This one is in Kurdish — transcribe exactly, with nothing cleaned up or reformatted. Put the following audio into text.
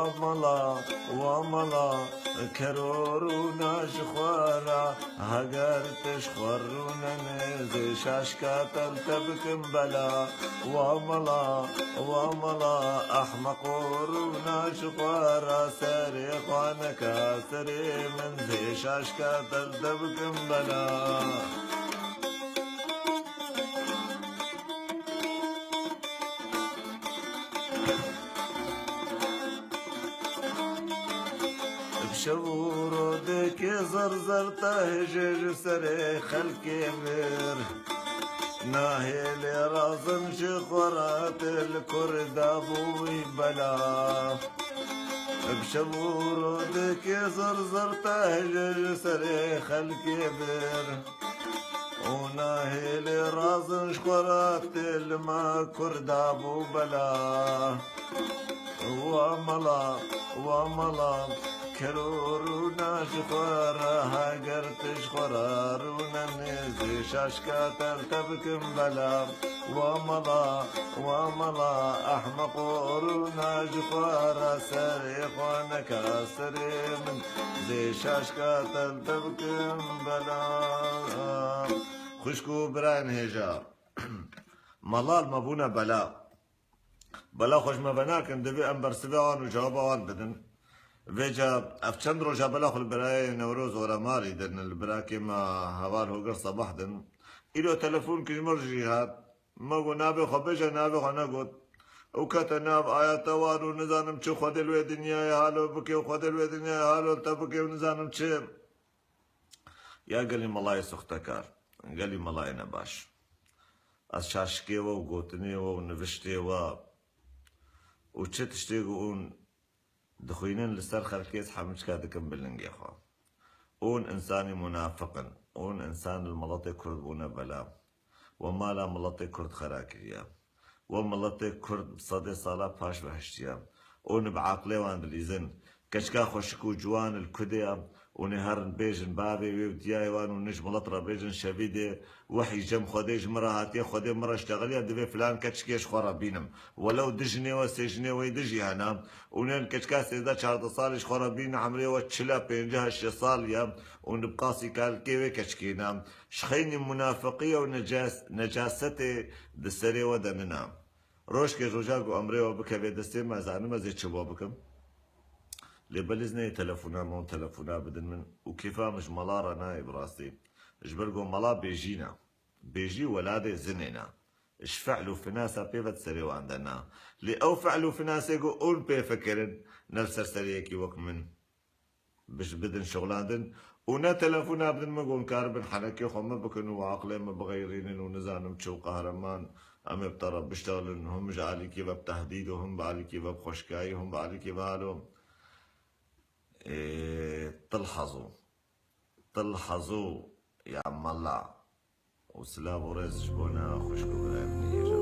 Mala, wa mala, keror û na ji xwe re, heger tu ji xwe rûnenê, zê şaşka te li te bikim bela. Wa mala, wa mala, ehmeq û rûna ji xwe re, serê xwe neke serê min, zê şaşka te li te bikim bela. Bi şev û rojekê zir zir te hije ji serê xelkê vir. Nahêlê razin ji xwe re, tu li Kurda bûyî bela. Bi şev û rojekê zir zir te hije ji serê xelkê vir. Û nahêlê razin ji xwe re, tu li me Kurda bû bela. Wa mala, wa mala, keror û na ji xwe re, heger tu ji xwe re rûnenê, zê şaşka te li te bikim bela. Wa mala, wa mala, ehmeq û rûna ji xwe re, serê xwe neke serê min, zê şaşka te li te bikim bela. Xwişk û birayên hêja, mala li me bûne bela. Bela xwe ji me venakin, divê em bersivê wan û cewaba wan bidin. Vêca ev çend roja bela xwe li birayê Newroz Oramarî din, li birakê me Heval Hogir Sebah din. Îro telefon kir ji min jî hat. Me got, "Navê xwe bêje", navê xwe negot. Û kete nav ayeta wan û nizanim çi, Xwedê li wê dinyayê halo bike û Xwedê li wê dinyayê halo li te bike û nizanim çi. Ya gelî melayê soxtekar, gelî melayê nebaş. Ez şaşikê we û gotinê we û niviştê we û çi tiştê ku hûn dixwînin li ser xelkê, ez hemû çika dikim bi lingê xwe. Hûn însanî munafiq in. Hûn însan li miletê Kurd bûne bela. We mala miletê Kurd xera kiriye. We miletê Kurd bi sedê sala paş ve hiştiye. Hûn bi aqilê wan dilîzin. Keçika xweşik û ciwan li ku de ye? Hûn ê herin bêjin bavê wê û diyayê wan û nij milet re bêjin şevîdê. Wehî cem Xwedê ji min re hatiye, Xwedê min re ştexiliye, divê filan keçikê ji xwe re bînim. Welew du jinê we, sê jinê we yê din jî hene. Û nên keçika sêzdeh çardeh salî ji xwe re bîn, emrê we çil e, pêncî heştê sal ye û nibqasî kalkê wê keçikê ne. Ji xeynî munafiqiyê û necas-, necasetê di serê we de nina. Rojkê roja ku emrê we bikeve destê me, ez zanim ez ê çi bo bikim. Lê belê ez neyê telefona me û telefona bidin min û kêfa min ji mala re nayê bi rastî. Ji ber ku mala bêjî ne. Bêjî weladê zinê ne. Ji fe'l û finasa pê ve di serê wan de na. Lê ew fe'l û finasê ku hûn pê fikirin, ne li ser seriyekî wek min bij-, bidin şixulandin û ne telefona bidin min ku hûn karibin henekê xwe me bikin û aqilê me bixeyrînin û nizanim çi û qehreman, em ê bi te re biştexilin, hûn ji alîkî ve bi tehdîd û hûn bi alîkî ve bi xweşikayî, hûn bi alîkî ve halo. Ê, til hezû. Til hezû ya mela. û silav û rêz ji bona xwişk û birayê min hêj.